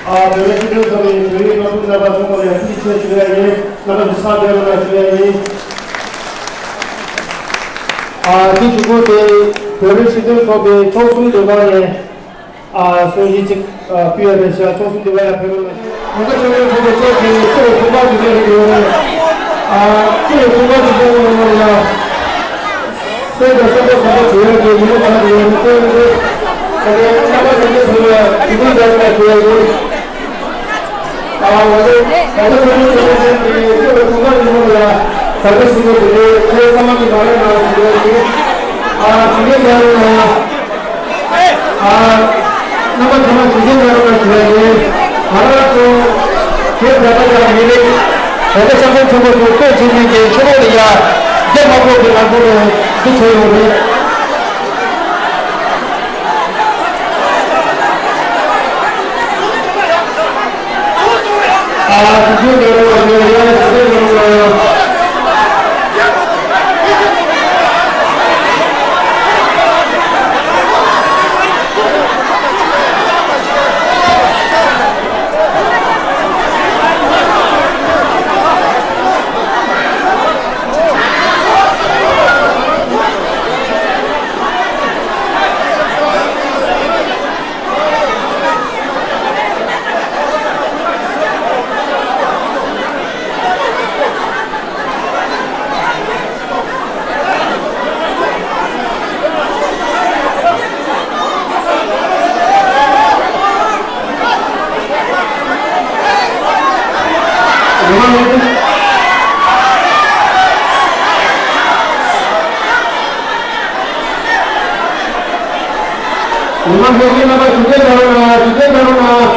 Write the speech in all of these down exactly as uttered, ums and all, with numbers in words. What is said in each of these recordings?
ཨ། བོད་པའི་སྤྱི་འཐུས་ཚོགས་པའི་བོད་རིགས་སློབ་ཕྲུག་རྣམ་པ་ཚང་མ་ལ་ཐུགས་རྗེ་ཆེ་ཞུ་ཡ་ཡིན། རྣམ་པ་ཚོ་ཚང་མ་ལ་ཞུ་ཡ་ཡིན། ཨ། དེ་གཞུག་གུ་དེ་བོད་རིགས་སྤྱི་མཐུན་ཚོགས་པའི་ཚོགས་གཙོ་འདི་པ་ནས། ཨ། གསུང་བཤད་ཅིག་ཨ། ཕུལ་ཡ་རེད་ཤག་ཚོགས་གཙོ་འདི་པ་ཡ་ཕེབས་རོགས་གནང་། གོང་ས་སྐྱབས་མགོན་ཆེན་པོ་མཆོག་གིས་སྐུ་ལ་གོམ་པ་འདི་འདྲ་ཞིག་ཡོད་རེད། ཨ། སྐུ་ལ་གོམ་པ་འདི་འདྲ་ཡོད་རེད་ཡ། སེམས་དང་སེམས་པ་བཟང་པོ་བྱེད་ཡག་གི་ཉིན་མོ་ཆགས་ཀྱི་ཡོད་རེད། དེ་རེད། ད་ལྟའི་རྣམ་པ་ཐམས་ཅད་ཚང་མ་ལ་ཐུགས་རྗེ་ཆེ་ཞུ་ཡ་ཡིན། ཨ། ང་ཚོ་ང་ཚོ་ཚང་མ་ཚང་མ་ཚང་མ་གི་སྐུ་ལ་གོམ་པ་འདི་འདྲ་ཡོད་རེད་ཡ། བཟང་པོ་ཞིག་ཡོད་རེད། ཁྱེད་ཚང་མ་གི་མ་རེད་ན་ཞུ་ཡ་ཡིན། ཨ། ཐུགས་རྗེ་ཆེ་ཞུ་ཡ་ཡིན། ཨ། རྣམ་པ་ཚང་མ་དུས་ཆེན་གནང་རོགས་གནང་ཞུ་ཡ་ཡིན། ང་རང་ཚོ་དེ་བོད་པ་དང་མི་རིགས་བོད་པ་སྐྱབས་མགོན་ཆེན་པོ་ཚོ་གཙོས་བྱེད་མཁན་གྱི་ཆོས་ལུགས་ལ་ཡ་རྒྱབ་མ་ཕོག་པའི་ང་ཚོ་ལ་འདི་བྱས་ཡོད་རེད། ཨ། དུས་ཆེན་གནང་རོགས་ཞུ་ཡ་ཡིན། དུས་ཆེན་གནང་རོགས། ཉི་མ་འགའ་ཤས་རྣམ་པ་དུས་ཆེན་གནང་རོགས་གནང་། དུས་ཆེན་གནང་རོགས་གནང་།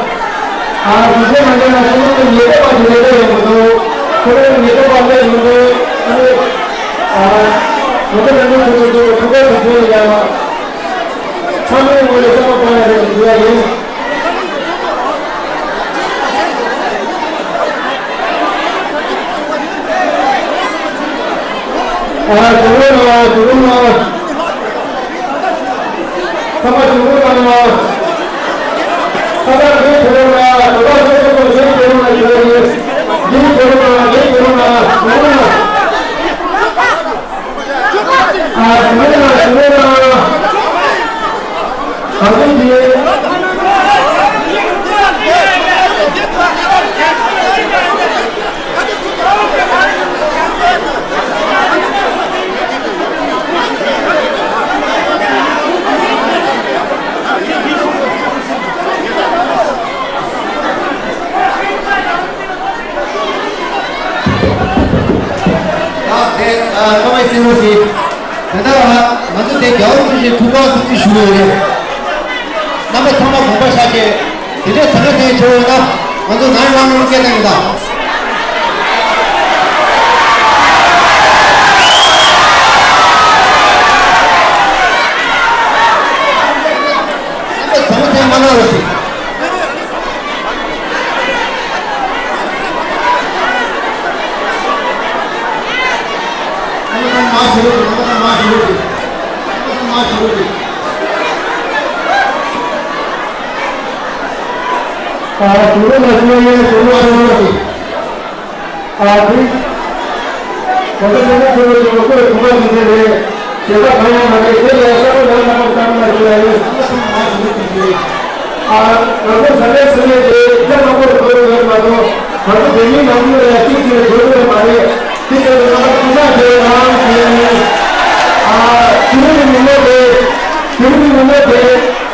ཨ། དུས་ཆེན་མ་གནང་ན་ཁྱེད་རང་ཚོ་ཉེན་རྟོག་པ་དེ་ལས་ཀ་ཡོང་གི་འདུག་ཁྱེད་རང་ཉེན་རྟོག་པ་སླེབས་ཡོང་དུས་ཨ་ནི། ཨ། ང་ཚོ་རང་ཚོ་ཚོ་ཚོ་ཐུགས་ཁུར་དུ་བྱུང་ཡོད་ཡ། ཚང་མའི་ངོས་ནས་བསམ་བློ་གཏོང་ཡ་རེད་ཞུ་ཡ་ཡིན། ཨ། དུས་ཆེན་གནང་། དུས་ཆེན་གནང་། ཚང་མ་ཞུ་རོགས་གནང་། ཁ་སང་འདིར་ཕེབས་རོགས་གནང་། དོ་བདག་སོ་སོ་སོ་འདིར་ཕེབས་རོགས་གནང་ཞུ་ཡ་ཡིན། འདིར་ཕེབས་རོགས་གནང་། འདིར་ཕེབས་རོགས་གནང་། ཞུ་རོགས་གནང་། ཨ། ཞུ་རོགས་གནང་། ཞུ་རོགས་གནང་། གང་ཡིན་འདི། ཨ། དེ། ཨ། ཀ་བའི་སེང་རོ་ཞིག་དེ་ལྟར་ང་ཚོ་དེ་རྒྱལ་བ་རིན་པོ་ཆེའི་ཐུགས་ཁུར་ཐུགས་རྗེ་ཞུ་གི་ཡོད་རེད། རྣམ་པ་ཚང་མ་དགོངས་པ་བཞག་བྱས། དེ་འདྲའི་ཟང་ངེ་ཟིང་ངེ་བྱེད་འོས་ན་ང་ཚོ་ནང་ལོགས་ལ་སྐད་བཏང་ཡིན་ད། རྣམ་པ་ཚང་མ་ཐལ་མ་གནང་རོགས་ཞུ། རྣམ་པ་ཚང་མ་ཞུ་རོགས་ཞུ། རྣམ་པ་ཚང་མ་ཞུ་རོགས་ཞུ། རྣམ་པ་ཚང་མ་ཞུ་རོགས་ཞུ། ཨ། ཞུ་རོགས་ལ་ཞུ་ཡ་ཡིན། ཞུ་རོགས་ལ་ཞུ་རོགས་ཞུ། ཨ། དེ། གོང་ས་སྐྱབས་མགོན་ཆེན་པོ་མཆོག་སྐུ་ལ་གོམ་པ་འདི་འདྲ་རེད། དེ་ལྟར་གང་ཡང་མ་རེད། དེ་ལས་བསམ་བློ་ཡང་དག་པར་བཏང་ན་ཞུ་ཡ་ཡིན། ཨ། ང་ཚོ་ཟ་མའི་ཟ་མའི་དེ་ཐེངས་མང་པོར་འགྲོ་ཡོད་མ་གཏོགས། ང་ཚོ་བོད་མིའི་ནང་ཁུལ་ལ་ཡང་གཅིག་གིས་འགྲོ་ཡོད་མ་རེད། དེ་བྱས་ཏེ་ང་ཚོ་ཐུགས་སྣང་བྱེད་རོགས་གནང་ཞུ་ཡ་ཡིན། ཨ། དེ་རིང་གི་ཉིན་མོ་དེ། དེ་རིང་གི་ཉིན་མོ་དེ།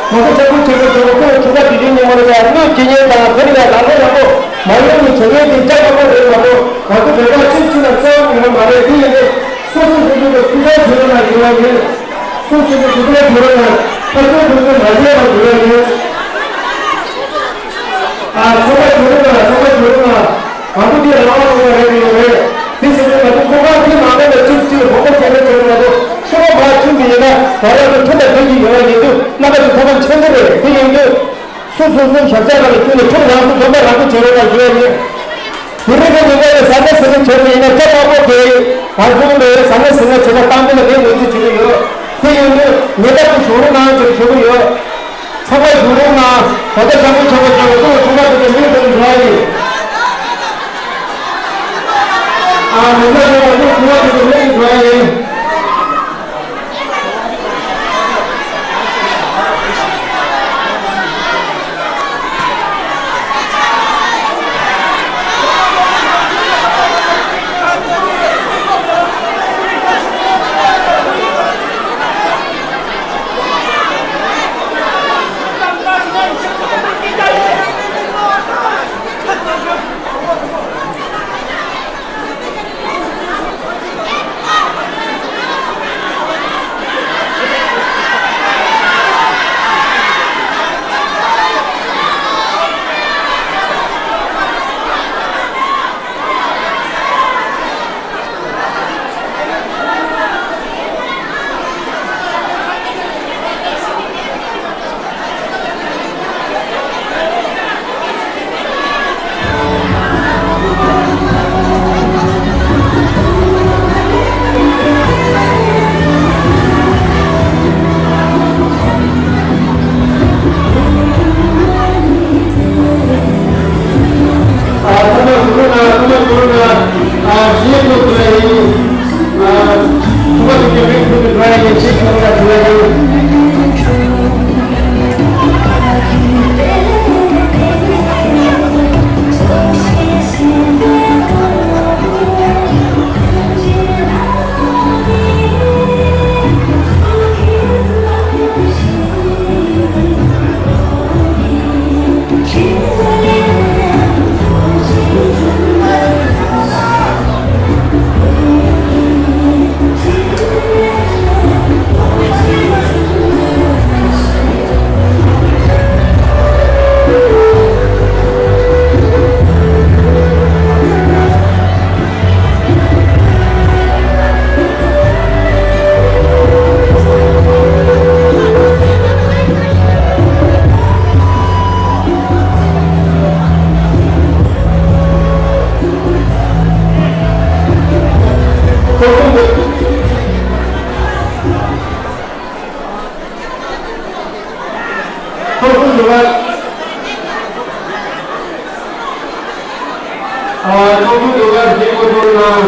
ང་ཚོ་སྐྱབས་མགོན་ཆེན་པོ་མཆོག་སྐུ་ལ་གོམ་པ་འདི་འདྲའི་ཉིན་མོ་ལ་ཡང་བློས་འགེལ་མཁན་དང་དེ་ལ་ཡང་ལམ་ལྷོང་ལམ་པོ་མ་ཡོང་བའི་བྱེད་མཁན་དེ་རྒྱ་ནག་པོ་རེད་མ་གཏོགས། ང་ཚོ་བོད་པ་གཅིག་གཅིག་ལ་རྩ་བ་ཉིད་ནས་མ་རེད། དེ་ཡིན་དུས་སོ་སོ་སོ་སོ་གི་ཐུགས་སྣང་བྱེད་རོགས་གནང་ཞུ་ཡ་ཡིན། སོ་སོ་གི་ཐུགས་སྣང་བྱེད་རོགས་གནང་། ཕར་ཚུར་ཐུགས་སྣང་མ་བྱེད་པ་ཞུ་ཡ་ཡིན། ཨ། ཚང་མ་ཞུ་རོགས་གནང་། ཚང་མ་ཞུ་རོགས་གནང་། ང་ཚོ་འདི་རང་དབང་ལུང་པ་རེད་མི་རེད། དེ་ སོ་སོའི་ཞབས་བཅགས་ལ་བསྟུན་ནས་ཐུགས་རང་བཞིན་སྒོམ་པ་རང་བཞིན་བྱེད་རོགས་ལ་ཞུ་ཡ་ཡིན། དེ་རིང་གི་ཉིན་ཀ་ནས་ཟ་མ་ཟ་མ་བྱས་པ་ཡིན་ན་སྐྱབས་དམར་པོ་གིས་ང་ཚོ་ལ་ཟ་མ་ཟ་མ་བྱས་ན་བཏང་པོ་ལ་རེ་ངོས་འཛིན་བྱེད་ཀྱི་ཡོད། དེ་ཡིན་དུས་ཉེན་བརྡ་དེ་ཞུ་རོགས་གནང་ཞེས་ཞུ་གི་ཡོད། ཚང་མ་ཞུ་རོགས་གནང་། ད་ལྟ་ཞབས་ཕྱི་བྱེད་པ་ཚང་མ་ཚོ་ཚང་མ་དེ་ཚོ་མིང་དེ་འགྲོ་བ་ཡིན། ཨ་མི་ཚང་མ་ཚོ་ཚང་མ་དེ་ཚོ་མིང་འགྲོ་བ་ཡིན། ཚོགས་གཙོ་ཟུར་པ། ཨ། ཚོགས་གཙོ་ཟུར་པ་རྗེ་བོ་ཚོ་ལ། ཨ།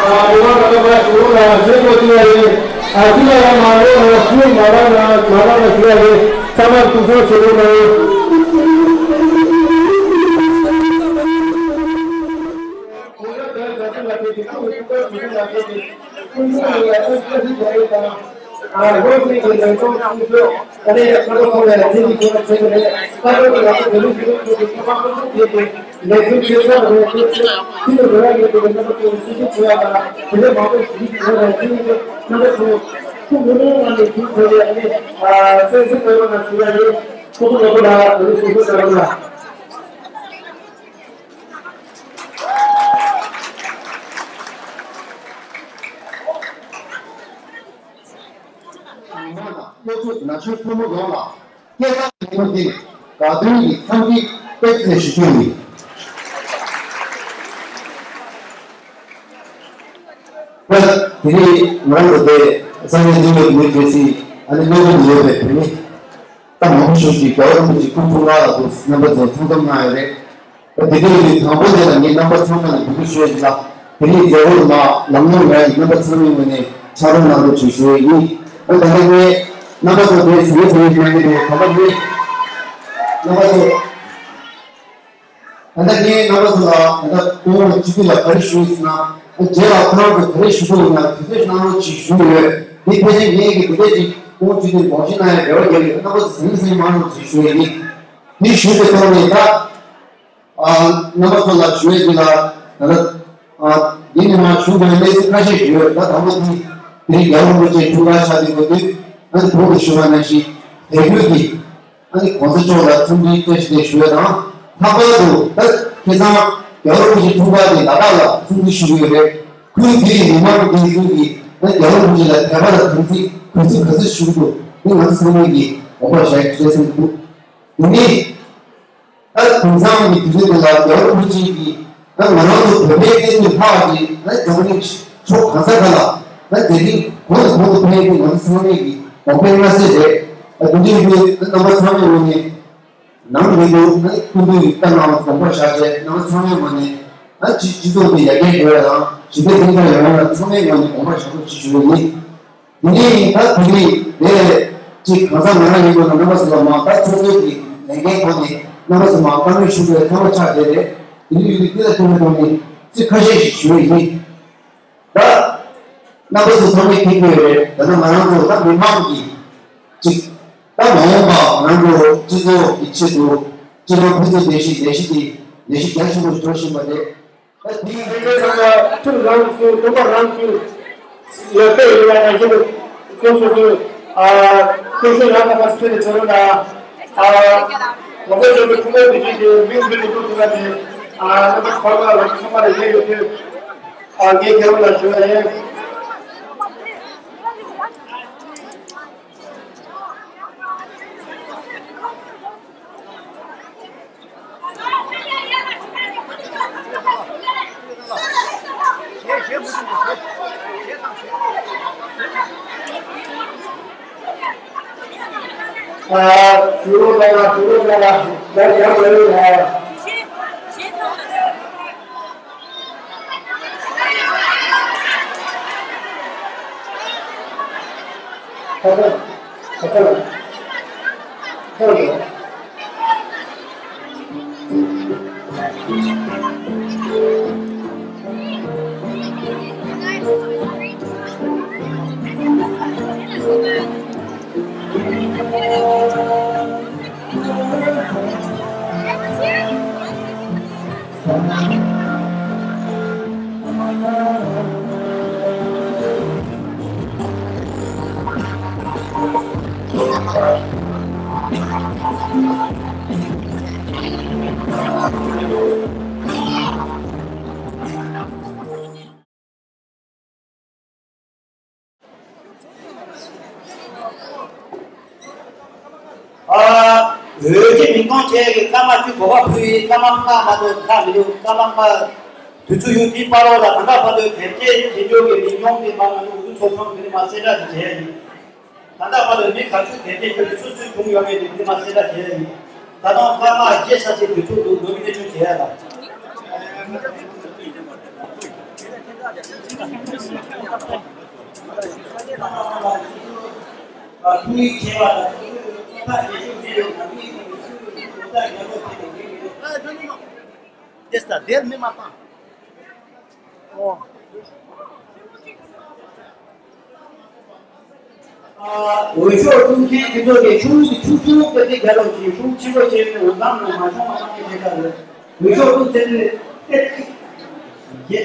འོ་མ་ག་ལ་བ་ཞུ་རོགས་ལ་རྗེ་བོ་ཚོ་ལ་ཡིན། ཨ། ཅི་ལ་ཡང་མ་རོགས་ལ་སུས་མ་རག་ན་མ་རག་ན་ཞུ་ཡ་ཡིན། ཚང་མར་ཐུགས་སྣང་བྱེད་རོགས་གནང་། མི་མང་དང་སློབ་ཕྲུག་ན་གཞོན་ཕོ་མོ་ཡོངས་ལ་སྐལ་བཟང་ཉིན་མོ་འདིར་དགའ་སྟོན་གྱི་འཚམས་འདྲི་བཀྲ་ཤིས་བདེ་ལེགས་ཞུ་རྒྱུ་ཡིན། ད་དེ་རིང་ང་རང་ཚོ་དེ་སང་ཉིན་ནིའུ་ཡོག་མི་གྲོས་སི་ཨ་ནི་ལོན་ཌོན་ནས་ཡོད་པའི་བོད་མི་ད་མང་པོ་ཞིག་གིས་རྒྱལ་བ་རིན་པོ་ཆེ་སྐུ་འཁྲུངས་སྐར་ལ་དུ་རྣམ་པ་ཚོ་ཚང་འཛོམས་གནང་ཡོད་རེད། དེ་དུས་ཀྱི་དང་པོ་དེ་ལ་ངས་རྣམ་པ་ཚང་མ་ལ་འབོད་སྐུལ་ཞུ་ཡ་ཡིན་ལ། དེ་ནས་མཛད་སྒོ་ལ་ལམ་ལྷོང་ཡོང་ཡ་ཡིན། རྣམ་པ་ཚང་མའི་ངོས་ནས་ཕྱག་རོགས་གནང་རོགས་ཞེས་ཞུ་ཡ་ཡིན། ཨ། ད་ལྟ་ངས་རྣམ་པ་ཚོ་དེ་ཟིན་ཟིན་གནང་གི་རེད། ད་ལྟ་ངས་རྣམ་པ་ཚོ། ད་ལྟ་ངས་རྣམ་པ་ཚོ་ལ་ད་ལྟ་སྐུ་ངོ་སྤྱི་འཐུས་ལ་ག་རེ་ཞུ་ཡིན་ཟེར་ན། ཨ། རྗེས་ལ་ཁོ་རང་ཚོ་ག་རེ་ཞུ་དགོས་ཡིན་ན་དུས་ཚོད་གནང་རོགས་ཞེས་ཞུ་གི་ཡོད། འདི་ཕལ་ཆེར་ངས་ཀྱི་དེ་འདྲས་ཅིག་སྐུ་ངོ་སྤྱི་འཐུས་དགོངས་བཞེས་གནང་ཡ་རེ་བ་རྒྱག་གི་ཡོད། རྣམ་པ་ཚོ་ཟིན་ཟིན་མ་རོགས་ཞེས་ཞུ་ཡ་ཡིན། འདི་ཞུས་པའི་ཐོག་ནས་ད། ཨ། རྣམ་པ་ཚོ་ལ་ཞུ་ཡས་ཀྱི་ལ། ད་ལྟ། ཨ། འདི་ནས་མར་ཞུ་དགོས་གནས་ཚུལ་ཁ་ཤས་ཡོད། ད་དང་པོ་དེ་དེ་རིང་རྒྱལ་བ་རིན་པོ་ཆེ་འཁྲུངས་སྐར་ཆགས་ཀྱི་ཡོད་དུས། ཨ་ནི་གོང་དུ་ཞུ་བ་ནང་བཞིན་དེ་བོད་ཀྱི་ཨ་ནི་གོང་ས་མཆོག་ལ་འཚམས་འདྲི་བཀྲ་ཤིས་བདེ་ལེགས་ཞུ་ཡ་དང་། ལྷག་པར་དུ་ད་ཁ་སང་རྒྱལ་བ་རིན་པོ་ཆེ་འཁྲུངས་སྐར་དེ་ལ་དྭགས་ལ་འཚམས་འདྲི་ཞུ་གི་ཡོད་རེད། ཁུལ་འདི་ཡི་མི་མང་འདི་ཚོ་གི་ ད་རྒྱལ་བ་རིན་པོ་ཆེ་ལ་དད་པ་དང་དམ་ཚིག་གུས་བརྩི་ག་ཚོད་ཞུ་དགོས་འདི་ང་ཚོ་ཚང་མས་ཀྱིས་དགོངས་པ་བཞག་ཡོད་བསམ་གྱི་འདུག་དེ་ནས། ད་དེང་སང་གི་དུས་ཚོད་འདི་ལ་རྒྱལ་བ་རིན་པོ་ཆེ་གིས་ད་ང་རང་ཚོ་བོད་པའི་བསྟན་སྲིད་ལྷག་ཅིག་ད་འཛམ་གླིང་ཕྱོགས་གང་ས་ག་ལ་ད་མཛད་འཕྲིན་གོང་ནས་གོང་དུ་འཕེལ་ཏེ་ང་ཚོ་ཚང་མས་ཀྱི་དགོངས་པའི་མངའ་ཟེར་རེད། ད་དེ་འདྲའི་ཡོད་ད་རྣམ་པ་ཚང་མའི་ངོས་ནས་ནང་མི་འདུག་ད་སྐུ་མདུན་གྱི་བཀའ་གནང་བ་དགོངས་པ་བཞག་བྱས་རྣམ་པ་ཚང་མའི་ངོས་ནས་ད་སྤྱི་སྤྱི་ཚོགས་འདི་ཡར་རྒྱས་དགོས་པ་དང་ཞི་བདེ་ལྷིང་འཇགས་ཡོང་བ་ལ་ཚང་མའི་ངོས་ནས་དགོངས་པ་བཞག་རོགས་ཞེས་ཞུ་བ་ཡིན། དེ་ནས་ད་དེ་རིང་འདིར་གཅིག་གང་ཟག་ང་རང་ཡིན་པ་ན་རྣམ་པ་ཚོ་ལ་མ་ད་ཚོགས་གཙོའི་གི་ལས་འགན་ཐོག་ནས་རྣམ་པ་ཚོ་མ་བཀའ་མོལ་ཞུ་བའི་ཐོག་མ་ཆགས་བསྡད་རེད། དེ་རིང་ཡུལ་དུས་འདི་ལ་བསྟུན་པའི་ཐོག་ནས་ཚིག་ཁ་ཤས་ཤིག་ཞུ་བ་ཡིན། ད་རྣམ་པ་ཚོ་ཚང་མས་མཁྱེན་གྱི་ཡོད་རེད། ད་ནི་ང་རང་ཚོ་ད་མི་མང་གི་གཅིག་ད་མ་འོངས་པ་ང་ཚོ་སྤྱི་ཚོགས་ཀྱི་ཆེད་དུ་སྤྱི་ནོར་ཕུན་ཚོགས་བདེ་སྐྱིད་ལས་གཞི་འདི་ལས་གཞི་རྒྱ་ཆེན་པོ་འགྲོ་བཞིན་པ་རེད། ད་དེའི་ལྷན་རྒྱས་ཚང་མ་ཐུགས་རང་བཞིན་སྟོན་པ་རང་བཞིན་ལ་དཔེ་ཡོད་པ་ནང་བཞིན་དུ་སོ་སོ་སོ་ཨ་སྐུ་གཞོན་ཡང་དག་པ་ཐོན་ནས་བྱོན་རོགས་གནང་། ཨ་ང་ཚོ་ཚོ་ཐུགས་ཁུར་དེ་བཞིན་དུ་མིང་འབུལ་དུ་ཐུག་ཐུབ་པ་དེ་ཨ་རྣམ་པ་ཚོ་བར་ལ་ཚང་མ་ལ་ཡོད་ཡོད་དུས་ཨ་ངས་རྒྱལ་བ་ལ་ཞུ་བ་ཡིན། ཨ། འོས་ཀྱི་མིང་ཐོང་བྱས་ཀྱི་སྐར་མ་བཅུ་གོ་བ་ཕུལ་ཡིན། སྐར་མ་ལྔ་མ་གཏོགས་ཁག་མི་འདུག་སྐར་མ་ལྔ་དུས་ཚོད་ཡོད་དུས་སྤར་རོགས་ལ། ད་ལྟ་བར་དུ་དེབ་སྐྱེལ་བྱེད་འཇོག་གི་མི་ཉུང་གི་མ་ང་ཚོ་འུ་ཚོ་ཚོགས་ཆུང་དེ་ནས་མ་གསལ་བསྒྲགས་ཅིག་བྱས་ཡིན། ད་ལྟ་བར་དུ་མི་ག་ཚོད་དེབ་སྐྱེལ་བྱས་ནས་སུ་སུ་བྱུང་ཡོད་མེད་དེ་དེ་མ་གསལ་བསྒྲགས་བྱས་ཡིན། ད་དུང་སྐར་མ་བརྒྱད་ཚར་ཚེ་དུས་ཚོད་འདུག་ནོ་མི་ནས་ཆུ་བྱས་ཡ་ལ། འོས་ཤོག་བླུག་མཁན་དེ་ཚོ་གི་ཆུང་ངུ་གི་ཆུང་ཆུང་དེ་དེ་རྒྱ་ལོ་ཆེ་ཆུང་ཆེ་བོ་ཆེ་ནས་འོས་འདམ་ནང་མ་ཤོང་བ་ཚང་མས་བྱེད་ཀྱི་རེད། འོས་ཤོག་བླུག་ཚེ་ནས་ཏེ་ཡེ།